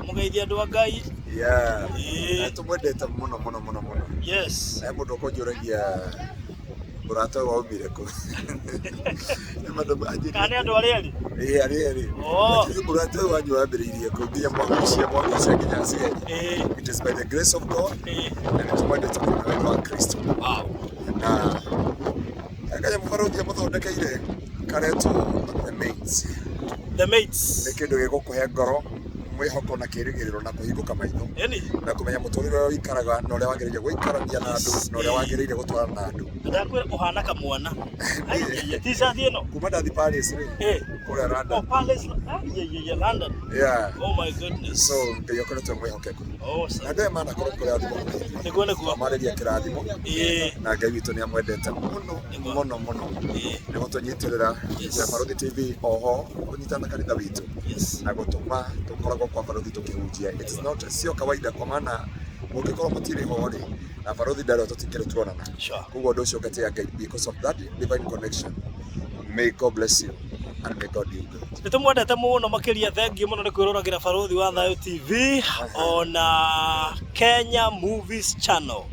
Mũgeithie andũ a Ngai. Yeah. Ĩĩ. Na tũmwendete mũno mũno mũno mũno. Yes. He mũndũ ũkũnjũragia mũrata ũyũ waumire kũ. Nĩ mandũ anjĩrire- Kana nĩ andũ arĩa erĩ? Ĩĩ, arĩa erĩ. Oh. Anjĩrire mũrata ũyũ wanyu wambĩrĩirie kũ nginya mwagucia mwagucia nginya aciari. Ĩĩ. It is by the grace of God Ĩĩ. na nĩ tũmwendete mũno nĩ wendo wa Kristo. Wow. Na kanyamũ barũthi amũthondekeire karetwo The Mates. The Mates. Nĩ kĩndũ gĩgũkũhe ngoro mwĩhoko na kĩĩrĩgĩrĩro na kũhingũka maitho Ĩni. na kũmenya mũtũrĩre ũrĩa ũikaraga na ũrĩa wagĩrĩire gũikarania na andũ na ũrĩa wagĩrĩire gũtwarana na andũ. Ndakwĩra ũhana kamwana. Ai, T-shirt ĩno. Kuma ndathi Paris rĩ, Eh. kũrĩa Oh, London. Palace. Ai, London. Yeah. Oh my goodness. So Ngai akoretwo e mwĩhokeku. Oh, Na sa. andũ aya manakorwo kũrĩa athimo Nĩguo nĩguo. amarĩria kĩrathimo Ĩĩ. na Ngai witũ nĩ amwendete mũno Nĩguo. mũno mũno Ĩĩ. nĩ gũtũnyitĩrĩra Yes. ya Barũthi TV oho kũnyitana na kanitha witũ Yes. na gũtũma tũkoragwo kwa Barũthi tũkĩhunjia. It is not sio kawaida kwa maana mũngĩkorwo mũtirĩ ho rĩ na Barũthi ndarĩ ho tũtingĩrĩ tuonana. Sure. Koguo ũndũ ũcio ngatĩĩa Ngai because of that divine connection. May God bless you and may God do good. Nĩ tũmwendete mũno makĩria thengiũ mũno nĩ kwĩroragĩra Barũthi wa Thayũ TV ona Kenya Movies Channel.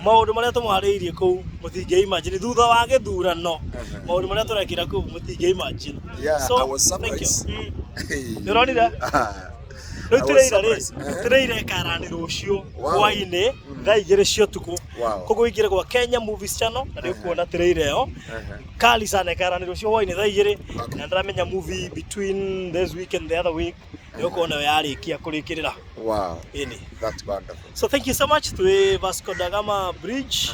Maũndũ marĩa tũmwarĩirie kũu mũtingĩ imagine thutha wa gĩthurano maũndũ marĩa tũrekĩra kũu mũtingĩ imagine. Yeah, So, I was thank you. surprised. Nĩ ũronire? Rĩu I was tũreira rĩ surprised. Eh. tũreira ĩkarani rũciũ Wow. hwainĩ thaa 2 cia ũtukũ. Wow. Koguo ũingĩre gwa Kenya Movies Channel na nĩ ũkuona tũreira ĩyo. Kali sana ĩkarani rũciũ hwainĩ thaa 2 na ndĩramenya movie between this week and the other week nĩ ũkuona yarĩkia kũrĩkĩrĩra. Wow. Ĩni. That's wonderful. So thank you so much twĩ Vasco da Gama Bridge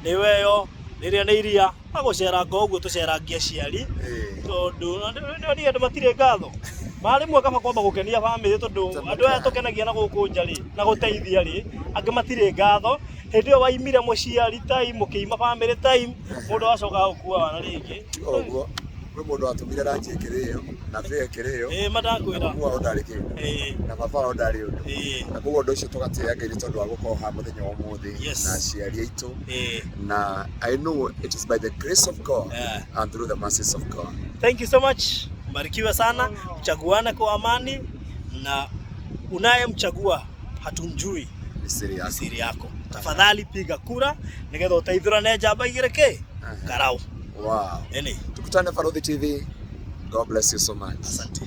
nĩwe ĩyo rĩrĩa nĩ iria agũceranga ũguo tũcerangie aciari tondũ nĩ andũ matirĩ ngatho marĩmwe kaba kwamba gũkenia bamĩrĩ tondũ andũ aya tũkenagia na gũkũ nja rĩ na gũteithia rĩ angĩ matirĩ ngatho hĩndĩ ĩyo waimire mũciari time ũkĩima bamĩrĩ time mũndũ acoka gũkua wana rĩngĩ. Ũguo kwĩ mũndũ watũmire ranji ĩkĩrĩo na fare ĩkĩrĩo Ĩĩ mandakwĩra. Na mami wao ndarĩ kĩndũ na baba wao ndarĩ ũndũ na koguo ũndũ ũcio tũgatĩĩa Ngai nĩ tondũ wa gũkorwo haha mũthenya wa ũmũthĩ na aciari aitũ na I know it is by the grace of God and through the mercies of God. Thank you so much. Mbarikiwe sana, mchaguane kwa amani na unayemchagua hatumjui Nĩ siri ni yako. siri yako. Tafadhali piga kura nigetha ũteithũrane njamba igĩrĩ kĩ karau. Wow. Ĩni. Tukutane Barũthi TV. God bless you so much. Asante.